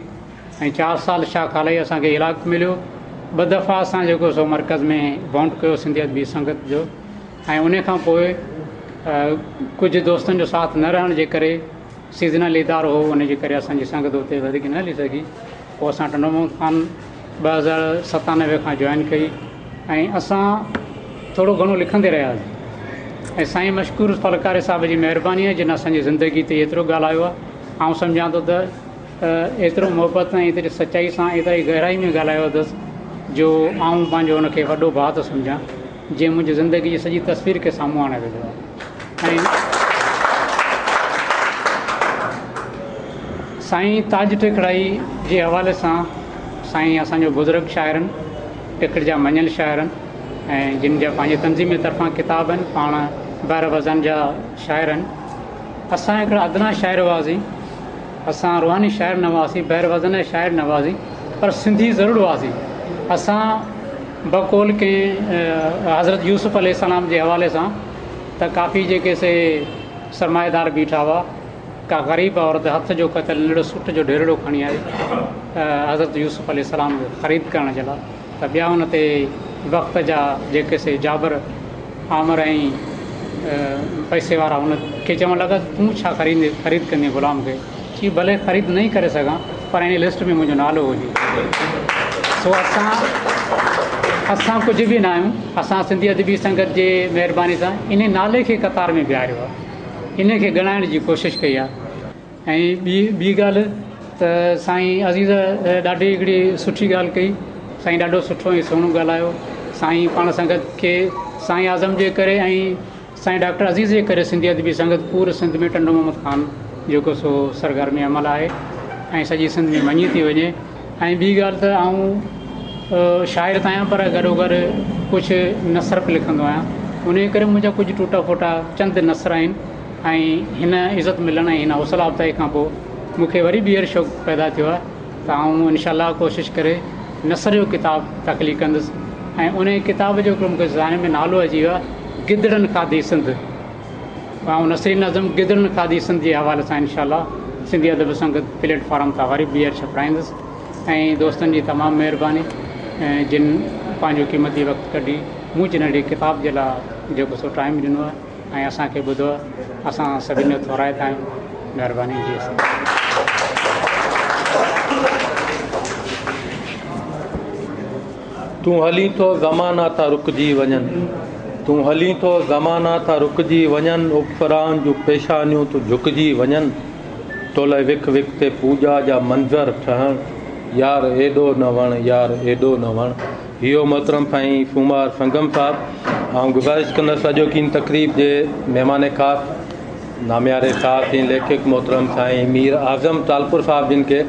۽ 4 سال شاخ هلائي اسان کي علاق مليو. 2 دفعا اسان جيڪو سو مرڪز ۾ بائونڊ ڪيو سنڌي ادبي سنگت جو ۽ انهي کان پوء ڪجهه دوستن جو ساٿ نه رهڻ جي ڪري سيزنل ادارو هو ان جي ڪري اسان جي سنگت اتي وڌيڪ نه هلي سگهي. پوء اسان ٽنڊو محمد خان 2097 کان جوائن ڪئي ۽ اسان ٿورو گهڻو لکندي رهياسين ۽ سائين مشڪور ڦلڪاري صاحب جي مهرباني آهي جن اسان جي زندگي تي ايترو ڳالهايو آهي. آئون سمجهان ٿو ته ايترو محبت ۽ ايتري سچائي سان ايتري گهرائي ۾ ڳالهايو اٿس جو آئون پنهنجو ان کي وڏو ڀاء ٿو سمجهان جنهن منهنجي زندگي جي سڄي تصوير کي سامهون آڻي وڌو آهي. ۽ سائين تاج ٽکڙائي جي حوالي سان سائين اسان جو بزرگ شاعرن ٽکڙ جا مڃيل شاعرن ۽ جن جا پنهنجي تنظيم جي طرفان ڪتاب آهن، پاڻ بحر وزن جا شاعر آهن. اسان هڪڙا ادنيٰ شاعر هئاسين، اسان روحاني شاعر نه هئاسين، بحر وزن جا شاعر نه هئاسين، پر سنڌي ضرور هئاسين. اسان بقول ڪنهن حضرت يوسف عليه السلام جي حوالي سان ته ڪافي جيڪي سي سرمائيدار بيٺا هئا، ڪا غريب عورت هٿ جو کتل ننڍڙو سٽ جو ڍيرڙو کڻي آئي حضرت يوسف عليه السلام کي خريد ڪرڻ جي لاء ته ٻيا ان تي وقت جا جيڪي سي جابر آمر ۽ پئسي وارا ان کي چوڻ لڳا ته تون ڇا خريد ڪندين غلام کي؟ چي ڀلي خريد نه ئي ڪري سگهان پر ان لسٽ ۾ منهنجو نالو هجي. سو اسان اسان ڪجهه به نه آهيون، اسان سنڌي ادبي سنگت جي مهرباني سان ان نالي کي قطار ۾ بيهاريو آهي، ان کي ڳڻائڻ جي ڪوشش ڪئي آهي. ۽ ٻي ڳالهه ته سائين عزيز ڏاڍي هڪڙي سٺي ڳالهه ڪئي، سائين ڏاڍو سٺو ۽ سهڻو ڳالهايو، سائين پاڻ سنگت کي سائين اعظم جي ڪري ۽ سائين ڊاڪٽر عزيز جي ڪري سنڌي ادبي سنگت پوري سنڌ ۾ ٽنڊو محمد خان جيڪو سو سرگرمي عمل آهي ۽ سڄي سنڌ ۾ مڃي ٿي وڃي. ۽ ٻي ڳالهه ته آئون شاعر ته آهيان پر گڏو گڏ ڪجهه نثر به لکندو آهيان، انهي ڪري منهنجا ڪجهه ٽوٽا ڦوٽا چند نثر آهن ۽ هن عزت ملڻ ۽ هن حوصلا افزائي کان پوء مون کي وري ٻيهر شوق پيدا ٿيو آهي ته آئون انشاء الله ڪوشش ڪري نثر جو ڪتاب تخليق ڪندس ۽ انهي ڪتاب جو هڪڙو مون کي ذهن ۾ نالو اچي ويو آهي گدڙن کاڌي سنڌ. آئون نثري نظم گدڙن کاڌي سنڌ جي حوالي سان انشاء الله سنڌي ادب سنگت پليٽ فارم تان وري ٻيهر ڇپرائيندس ۽ دوستن جي تمام مهرباني جن پنهنجو قيمتي وقت ڪڍي مون جي ننڍي ڪتاب جي لاء جيڪو سو ٽائيم ڏنو آهي ۽ اسان کي ٻڌو آهي اسان سڀني جو ٿورائتا آهيون مهرباني جي سائين. تون هلين ٿو زمانا ٿا رڪجي وڃن. تون هلين ٿو زمانا ٿا رڪجي وڃن اپسرائن جون پيشانيون ٿيون جهڪجي وڃن تو لئه وک وک تي پوڄا جا منظر ٺهن يار ايڏو نه وڻ يار ايڏو نه وڻ هيو محترم سائين سومار سنگم صاحب آئون گذارش ڪندس اڄوڪي هن تقريب جي مهمان خاص نامياري صحافي ليکڪ محترم سائين مير اعظم ٽالپر صاحب جن کي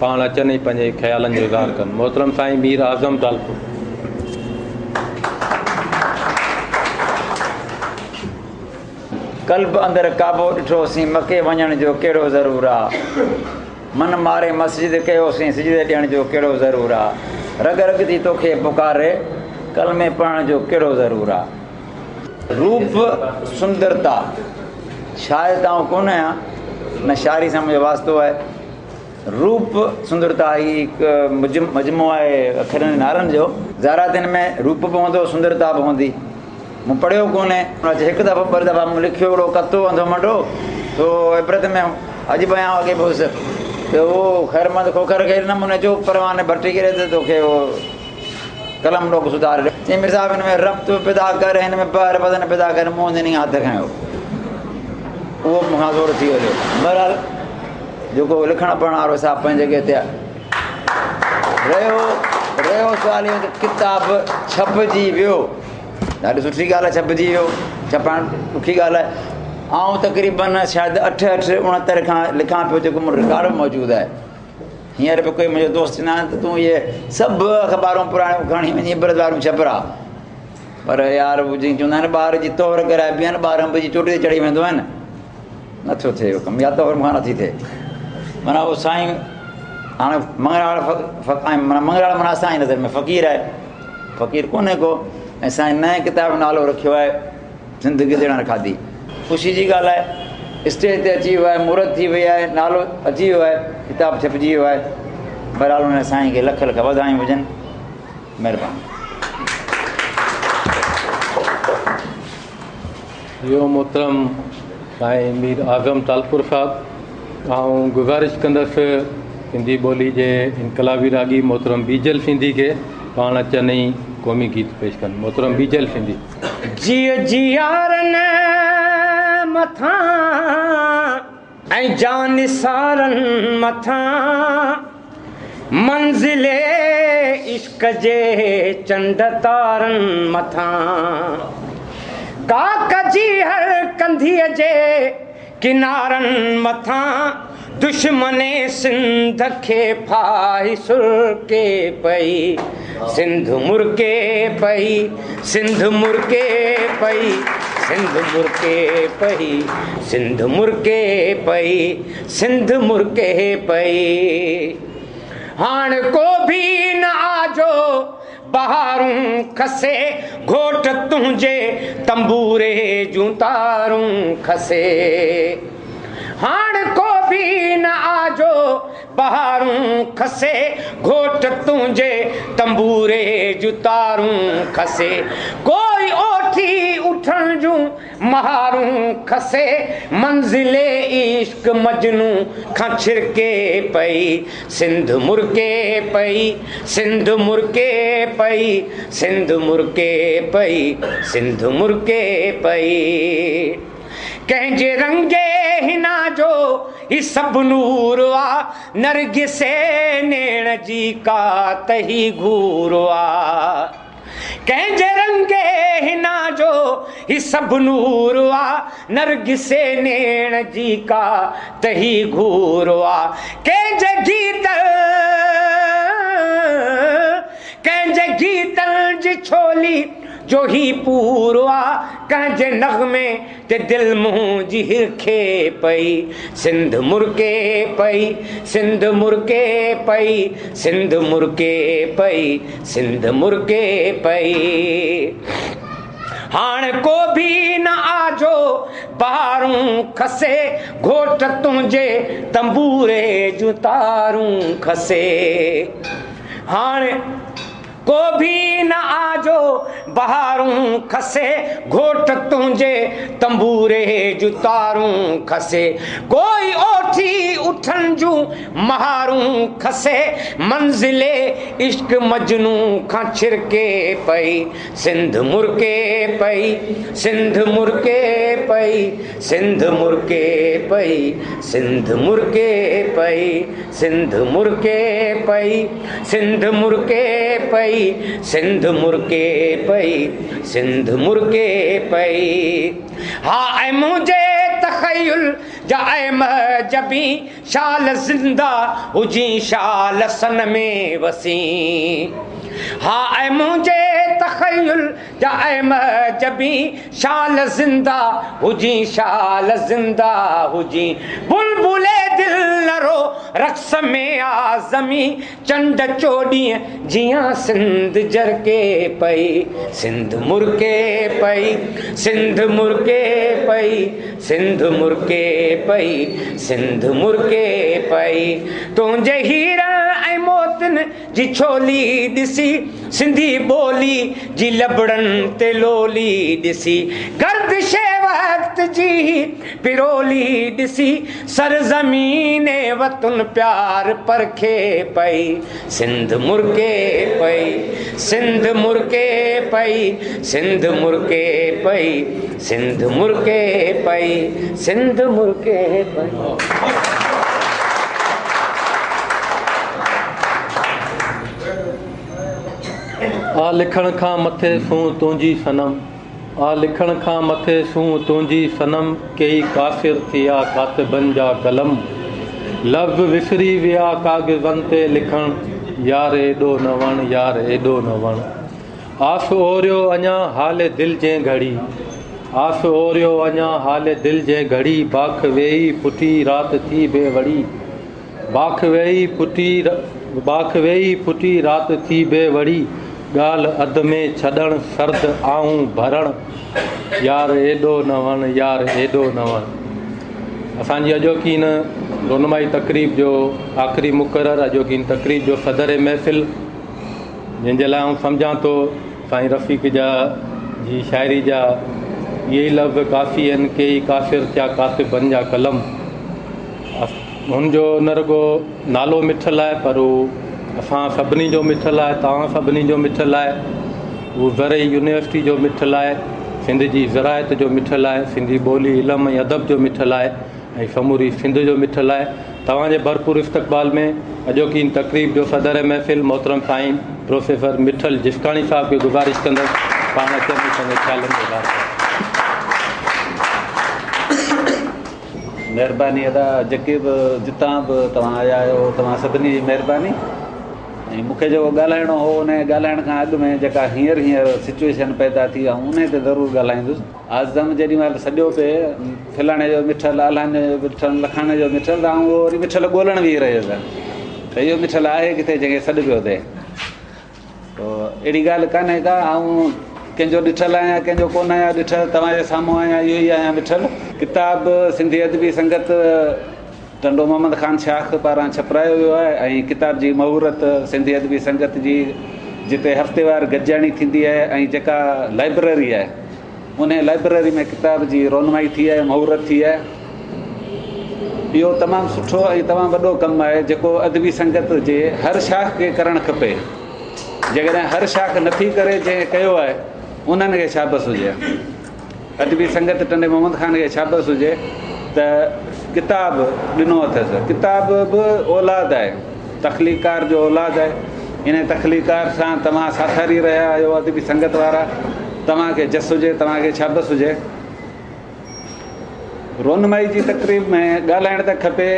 پاڻ اچن ۽ پنهنجي خيالن جو اظهار ڪن. محترم سائين مير اعظم ٽالپر. قلب اندر ڪعبو ڏٺوسين مڪي وڃڻ جو ڪهڙو ضرور آ من ماري مسجد ڪيوسين سجدي ڏيڻ جو ڪهڙو ضرور آ رڳ رڳ ٿي توکي پڪاري ڪلمي پڙهڻ جو ڪهڙو ضرور آ. روپ سندرتا شاعر ته آئون ڪونه آهيان نه شاعري سان منهنجو واسطو آهي. روپ سندرتا هي هڪ مجموعو آهي اکرن ۽ نعرن جو. ظاهر آهي ته هن ۾ روپ به هوندو سندرتا به هوندي. مون پڙهيو ڪونهي. هڪ دفعو ٻه دفعا مون لکيو هڪڙو ڪتو انڌو منڊو سو عبرت ۾ اڄ به آهيان اڳي به هوس ته اهو خيرمند کوکر کي نموني چيو پرواني ڀٽي ڪري ته توکي اهو قلم ڏوک سڌار ڏي. چيائين مير صاحب هن ۾ ربط پيدا ڪر هن ۾ بحر وزن پيدا ڪر مون هن هٿ کنيو اهو مون کان زور ٿي ويو. بهرحال جيڪو لکڻ پڙهڻ وارو حساب پنهنجي جڳهه تي آهي. رهيو رهيو سوال اهو ته ڪتاب ڇپجي ويو ڏاڍي سٺي ڳالهه آهي ڇپجي ويو ڇپائڻ ڏکي ڳالهه آهي. آئون تقريبن شايد اٺ اٺ اڻهتر کان لکان پيو جيڪو مون وٽ رڪارڊ موجود آهي. هينئر به ڪوئي منهنجو دوست چوندا آهن ته تون اهي سڀ اخبارون پراڻيون کڻي وڃي عبرت واريون ڇپرا پر يار جيئن چوندا آهن ٻار جي طور ڪرائبي آهي نه ٻار انب جي چوٽي تي چڙهي ويندو آهي نه نٿو ٿئي اهو ڪم يا طور مون کان نٿي ٿئي معنيٰ اهو سائين هاڻي مڱڻهار معنيٰ مڱڻهار معنيٰ اسان جي نظر ۾ فقير آهي فقير ڪونهي ڪو ۽ سائين نئين ڪتاب جو نالو رکيو آهي سنڌ گدڙن کاڌي. خوشي جي ڳالهه آهي اسٽيج تي اچي ويو آهي مهورت ٿي وئي آهي نالو اچي ويو آهي ڪتاب ڇپجي ويو آهي. بهرحال ان سائين کي لک لک واڌايون هجن. مهرباني. اهو محترم سائين مير اعظم ٽالپر صاحب، آئون گذارش ڪندس سنڌي ٻولي جي انقلابي راڳي محترم ٻيجل سنڌي کي پاڻ اچن ۽ قومي گيت پيش ڪن. محترم ٻيجل سنڌي. جيء جيارن مٿان ۽ جانثارن مٿان منزل عشق جي چنڊ تارن مٿان ڪاڪ جي هر ڪنڌيء جي ڪنارن مٿان دشمن سنڌ کي ڦاهي سرڪي پئي سنڌ مرڪي پئي سنڌ مرڪي پئي سنڌ مرڪي پئي سنڌ مرڪي پئي سنڌ مرڪي پئي هاڻ ڪو به نه آ جو بهارون کسي گهوٽ تنهنجي تنبوري جون تارون کسي هاڻ ڪو به نه آ جو بهارون کسي گهوٽ تنهنجي تنبوري جون تارون کسي ڪوئي اوٺي اٺن جون مهارون کسي منزل عشق مجنون کان ڇرڪي پئي سنڌ مرڪي پئي سنڌ مرڪي پئي سنڌ مرڪي پئي سنڌ مرڪي پئي ڪنهن جي رنگي حنا جو هي سڀ نور آ نرگسي نيڻ جي ڪا ته هي گهور آ ڪنهن جي رنگي حنا جو هي سڀ نور آ نرگسي نيڻ جي ڪا ته هي گهور آ ڪنهن جي گيت ڪنهن جي گيتن جي ڇولي جو هي پور آ ڪنهن جي نغمي تي دل منهنجي هرکي پئي سنڌ مرڪي پئي سنڌ مرڪي پئي سنڌ مرڪي پئي سنڌ مرڪي پئي هاڻ ڪو به نه آ جو بهارون کسي گهوٽ تنهنجي تنبوري جون تارون کسي هاڻ ڪو به نه آ جو بهارون کسي گهوٽ تنهنجي تنبوري جون تارون کسي ڪوئي اوٺي اٺن جون مهارون کسي منزل عشق مجنون کان ڇرڪي پئي سنڌ مرڪي پئي سنڌ مرڪي پئي سنڌ مرڪي پئي سنڌ مرڪي پئي سنڌ مرڪي پئي سنڌ مرڪي پئي سنڌ مرڪي پئي سنڌ مرڪي پئي ها ۽ منهنجي تخيل جا اي مه جبين شال زنده هجين شال سن ۾ وسين ها ۽ منهنجي تخيل جا اي مه جبين شال زنده هجين شال زنده هجين بلبل دل نه رو رقص ۾ آ زمين چنڊ چوڏهينء جيان سنڌ جرڪي پئي سنڌ مرڪي پئي سنڌ مرڪي پئي سنڌ مرڪي پئي سنڌ مرڪي پئي تنهنجي هيرن ۽ موتين جي ڇولي ڏسي سنڌي ٻولي جي لبڙن تي لولي ڏسي گردش وقت جي پرولي ڏسي سرزمين وطن پيار پرکي پئي سنڌ مرڪي پئي سنڌ مرڪي پئي سنڌ مرڪي پئي سنڌ مرڪي پئي سنڌ مرڪي پئي. آ لکڻ کان مٿي سونهن تنهنجي صنم آ لکڻ کان مٿي سونهن تنهنجي صنم ڪيئي قاصر ٿيا ڪاتبن جا قلم لفظ وسري ويا ڪاغذن تي لکڻ يار ايڏو نه وڻ يار ايڏو نه وڻ آس اوريو اڃا حال دل جنهن گهڙي آس اوريو اڃا حال دل جنهن گهڙي باک ويئي ڦٽي رات ٿي بي وڙي باک ويئي ڦٽي باک ويئي ڦٽي رات ٿي بي وڙي ڳالهه اڌ ۾ ڇڏڻ سرد آهون ڀرڻ يار ايڏو نه وڻ يار ايڏو نه وڻ اسان جي اڄوڪي هن رونمائي تقريب جو آخري مقرر، اڄوڪي هن تقريب جو صدر محفل، جنهن جي لاء آئون سمجهان ٿو سائين رفيق جا جي شاعري جا اهي ئي لفظ ڪافي آهن، ڪيئي قاصر ٿيا ڪاتبن جا قلم. هن جو نه رڳو نالو مٺل آهي پر هو اسان سڀني جو مٺل آهي، توهان سڀني جو مٺل آهي، هو زرعي يونيورسٽي جو مٺل آهي، سنڌ جي زراعت جو مٺل آهي، سنڌي ٻولي، علم ۽ ادب جو مٺل آهي ۽ سموري سنڌ جو مٺل آهي. توهان جي ڀرپور استقبال ۾ اڄوڪي هن تقريب جو صدر محفل محترم سائين پروفيسر مٺل جسڪاڻي صاحب کي گذارش ڪندس پاڻ اچن ۽ پنهنجي خيالن جو اظهار ڪن. مهرباني ادا جيڪي به جتان به توهان آيا آهيو توهان سڀني جي مهرباني ۽ مون کي جيڪو ڳالهائڻو هو ان ڳالهائڻ کان اڳ ۾ جيڪا هينئر هينئر سچويشن پيدا ٿي آئون ان تي ضرور ڳالهائيندس. اعظم جيڏي مهل سڏيو پئي فلاڻي جو مٺل الاڻي جو مٺل لکاڻي جو مٺل ته آئون اهو وري مٺل ڳولڻ ويهي رهيس ته اهو مٺل آهي ڪٿي جنهن کي سڏ پيو ٿئي. تو اهڙي ڳالهه ڪانهي ڪا آئون ڪنهن جو ڏٺل آهيان ڪنهن جو ڪونه آهيان ڏٺل توهان جي سامهون آهيان اهو ئي آهيان مٺل. ڪتاب سنڌي ادبي سنگت ٽنڊو محمد خان شاخ پاران ڇپرايو ويو آهي ۽ ڪتاب جي مهورت سنڌي ادبي سنگت جي جتي هفتيوار گڏجاڻي ٿيندي آهي ۽ جيڪا لائبريري آهي انهي لائبريري ۾ ڪتاب جي رونمائي ٿي آهي مهورت ٿي آهي. اهو تمام سٺو ۽ تمام وڏو ڪم آهي جيڪو ادبي سنگت جي هر شاخ کي ڪرڻ کپي. جيڪڏهن هر شاخ نٿي ڪري جنهن ڪيو آهي انهن کي شابس هجي. ادبي سنگت ٽنڊي محمد خان کي شابس هجي ته ڪتاب ڏنو اٿس. ڪتاب به اولاد آهي، تخليقڪار جو اولاد آهي. انهي تخليقڪار سان توهان ساٿاري رهيا آهيو ادبي سنگت وارا توهان کي جس هجي توهان کي شابس هجي. رونمائي جي تقريب ۾ ڳالهائڻ ته کپي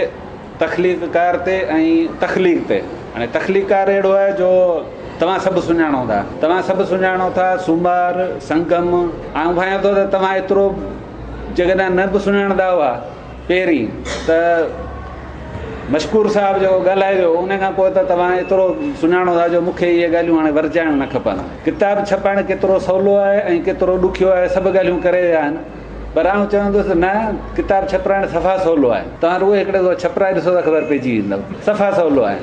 تخليقڪار تي ۽ تخليق تي. هاڻي تخليقڪار اهڙو آهي جو توهان سڀ سڃاڻو ٿا. توهان سڀ سڃاڻو ٿا سومار، سنگم. آئون ڀانيان ٿو ته توهان ايترو جيڪڏهن نه به سڃاڻندا هئا پهرين ته مشڪور صاحب جيڪو ڳالهائي ويو ان کان پوء ته توهان ايترو سڃاڻو ٿا جو مون کي اهي ڳالهيون هاڻي ورجائڻ نه کپن. ڪتاب ڇپائڻ ڪيترو سولو آهي ۽ ڪيترو ڏکيو آهي سڀ ڳالهيون ڪري ويا آهن پر آئون چوندس نه ڪتاب ڇپرائڻ صفا سولو آهي توهان رڳو هڪڙو دفعو ڇپرائي ڏسو ته خبر پئجي ويندو صفا سولو آهي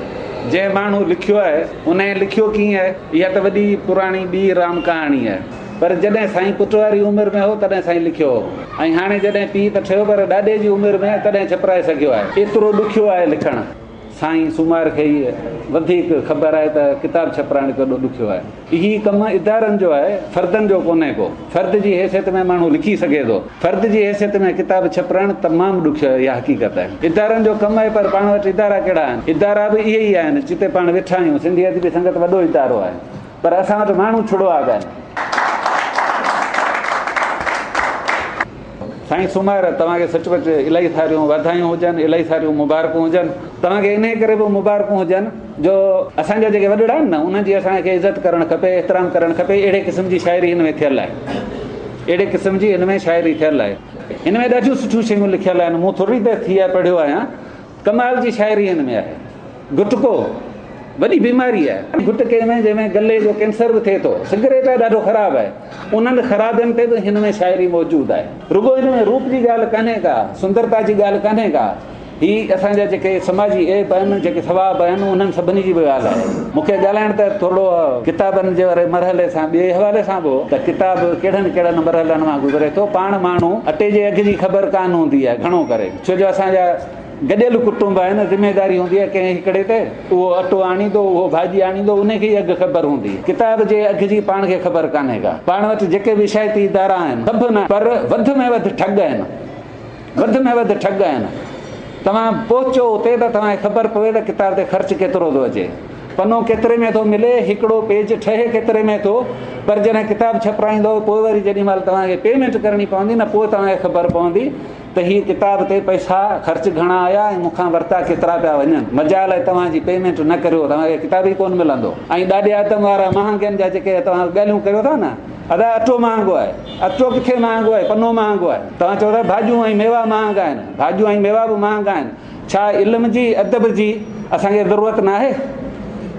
جنهن ماڻهو لکيو آهي انهي لکيو ڪيئن آهي اها ته وڏي پراڻي ٻي رام ڪهاڻي آهي پر جڏهن سائين پٽ واري عمر ۾ هو تڏهن سائين لکيو هو ۽ هاڻي جڏهن پيء ته ٺهيو پر ڏاڏي جي عمر ۾ تڏهن ڇپرائي سگهيو آهي ايترو ڏکيو آهي لکڻ. سائين سومار کي ئي وڌيڪ خبر آهي ته ڪتاب ڇپرائڻ ڪيڏو ڏکيو آهي. هي ڪم ادارن جو آهي، فردن جو ڪونهي ڪو. فرد جي حيثيت ۾ ماڻهو لکي سگهي ٿو. فرد جي حيثيت ۾ ڪتاب ڇپرائڻ تمام ڏکيو آهي، اها حقيقت آهي. ادارن جو ڪم آهي پر پاڻ وٽ ادارا ڪهڙا آهن؟ ادارا به اهي ئي آهن، جتي پاڻ ويٺا آهيون. سنڌي ادبي سنگت وڏو ادارو آهي. پر اسان وٽ ماڻهو ڇڙو آڳ آهن. سائين سومار توهان کي سچ پچ الاهي ساريون واڌايون هجن الاهي ساريون مبارڪون هجن توهان کي انهي ڪري به مبارڪون هجن جو اسان جا جيڪي وڏڙا آهن نه انهن جي اسان کي عزت ڪرڻ کپي احترام ڪرڻ کپي اهڙي قسم جي شاعري هن ۾ ٿيل آهي اهڙي قسم جي هن ۾ شاعري ٿيل آهي هن ۾ ڏاڍيون سٺيون شيون لکيل آهن مون ٿوري دير ٿي آهي پڙهيو آهيان ڪمال جي شاعري هن ۾ آهي. گٽڪو وڏي بيماري آهي. گٽڪي ۾ جنهن ۾ گلي جو ڪينسر به ٿئي ٿو. سگريٽ آهي ڏاڍو خراب آهي. انهن خرابين تي به هن ۾ شاعري موجود آهي. رڳو هن ۾ روپ جي ڳالهه ڪانهي ڪا، سندرتا جي ڳالهه ڪانهي ڪا. هي اسان جا جيڪي سماجي عيب آهن، جيڪي ثواب آهن، انهن سڀني جي به ڳالهه آهي. مون کي ڳالهائڻ ته ٿورڙو ڪتابن جي واري مرحلي سان ٻئي حوالي سان به هو ته ڪتاب ڪهڙن ڪهڙن مرحلن مان گذري ٿو. پاڻ ماڻهو اٽي جي اگهه جي خبر ڪانه هوندي آهي گهڻو ڪري. ڇو جو اسان جا گڏيل ڪٽنب آهن، ذميداري هوندي آهي ڪنهن هڪڙي تي، اهو اٽو آڻيندو، اهو ڀاڄي آڻيندو، انهي کي ئي اگهه خبر هوندي. ڪتاب جي اگهه جي پاڻ کي خبر ڪانهي ڪا. پاڻ وٽ جيڪي به اشاعتي ادارا آهن، سڀ نه پر وڌ ۾ وڌ ٺڳ آهن. وڌ ۾ وڌ ٺڳ آهن. توهان پهچو اتي ته توهان کي خبر پوي ته ڪتاب تي خرچ ڪيترو ٿو اچي. پنو ڪيتري ۾ ٿو ملي، هڪڙو پيج ٺهي ڪيتري ۾ ٿو، پر جڏهن ڪتاب ڇپرائيندؤ پوء وري جيڏي مهل توهان کي پيمينٽ ڪرڻي پوندي نه پوء توهان کي خبر پوندي ته هي ڪتاب تي پئسا خرچ گهڻا آيا ۽ مون کان ورتا ڪيترا پيا وڃن. مجال آهي توهان جي پيمينٽ نه ڪريو توهان کي ڪتاب ئي ڪونه ملندو. ۽ ڏاڏي آدم وارا مهانگين جا جيڪي توهان ڳالهيون ڪريو ٿا نه ادا اٽو مهانگو آهي. اٽو ڪٿي مهانگو آهي پنو مهانگو آهي. توهان چئو ٿا ڀاڄيون ۽ ميوا مهانگا آهن. ڀاڄيون ۽ ميوا به مهانگا آهن. ڇا علم جي ادب جي اسان کي ضرورت ناهي؟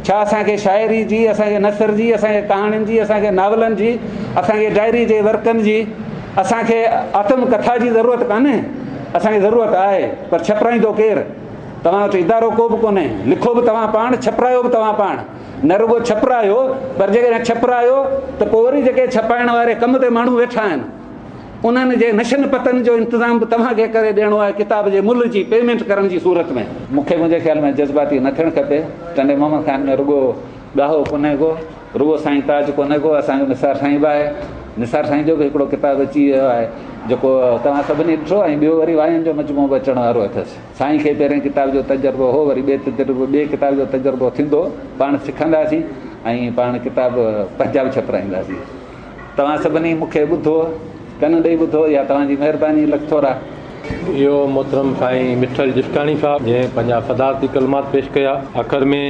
ڇا اسان کي شاعري جي، اسان کي نثر جي، اسان کي ڪهاڻين جي، اسان کي ناولن جي، اسان کي ڊائري جي ورقن جي، اسان کي آتم ڪٿا جي ضرورت ڪانهي؟ اسان کي ضرورت آهي، پر ڇپرائيندو ڪير؟ توهان وٽ ادارو ڪو به ڪونهي، لکو به توهان پاڻ، ڇپرايو به توهان پاڻ. نه رڳو ڇپرايو پر جيڪڏهن ڇپرايو ته پوء وري جيڪي ڇپائڻ واري ڪم تي ماڻهو ويٺا آهن، انهن جي نشن پتن جو انتظام به توهان کي ڪري ڏيڻو آهي ڪتاب جي ملهه جي پيمينٽ ڪرڻ جي صورت ۾. مون کي منهنجي خيال ۾ جذباتي نه ٿيڻ کپي. ٽنڊي محمد خان ۾ رڳو ڳاهو ڪونهي ڪو، رڳو سائين تاج ڪونهي ڪو، اسان جو نثار سائين به آهي. نثار سائين جو به هڪڙو ڪتاب اچي ويو آهي جيڪو توهان سڀني ڏٺو ۽ ٻيو وري واين جو مجموعو به اچڻ وارو اٿس. سائين کي پهرئين ڪتاب جو تجربو هو وري ٻئي تجربو ٻئي ڪتاب جو تجربو ٿيندو پاڻ سکنداسين ۽ پاڻ ڪتاب پنهنجا به ڇپرائينداسين. توهان سڀني مون کي ٻڌو، ڪن ڏئي ٻڌو، اها توهان جي مهرباني، لک ٿورا. اهو محترم سائين مٺل جسڪاڻي صاحب جنهن پنهنجا صدارتي ڪلمات پيش ڪيا. آخر ۾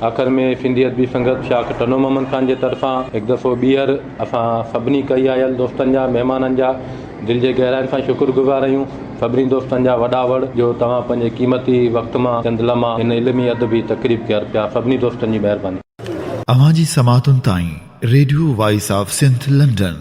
آخر ۾ سنڌي ادبي سنگت شاخ ٽنڊو محمد خان جي طرفان هڪ دفعو ٻيهر اسان سڀني ڪهي آيل دوستن جا مهمانن جا دل جي گهراين سان شڪر گذار آهيون. سڀني دوستن جا وڏا وڙ جو توهان پنهنجي قيمتي وقت مان چند لمحا هن علمي ادبي تقريب کي ارپيا. سڀني دوستن جي مهرباني. اوهان جي سماعتن تائين radio voice of Sindh London.